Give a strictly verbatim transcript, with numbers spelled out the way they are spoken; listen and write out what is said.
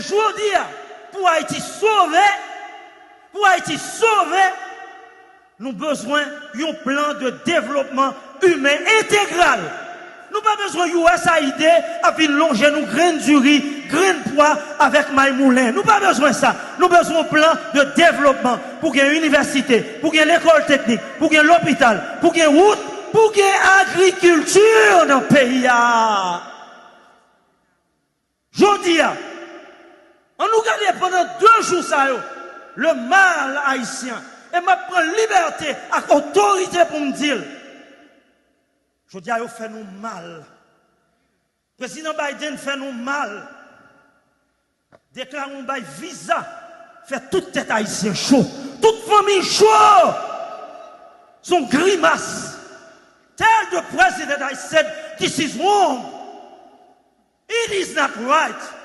Jodi a, pou Ayiti sove, pou Ayiti sove, nou bezwen yon plan de devlopman imen entegral. Nou pa bezwen U S A I D ap vin lonje nou grenn diri, grenn pwa avèk may moulen. Nou pa bezwen sa. Nou bezwen yon plan de devlopman pou gen inivèsite, pou gen lekòl teknik, pou gen lopital, pou gen wout, pou gen agrikilti nan peyi a. Jodi a, ann nou gade pandan de jou sa yo, le mal ayisyen, e m ap pran libète ak otorite pou m di l. Jodi a, yo fè nou mal. Prezidan Biden fè nou mal. Deklare yon bay viza, fè tout tèt ayisyen cho, tout fanmi cho. Se yon grimas. Tell the president I said this is wrong. It is not right.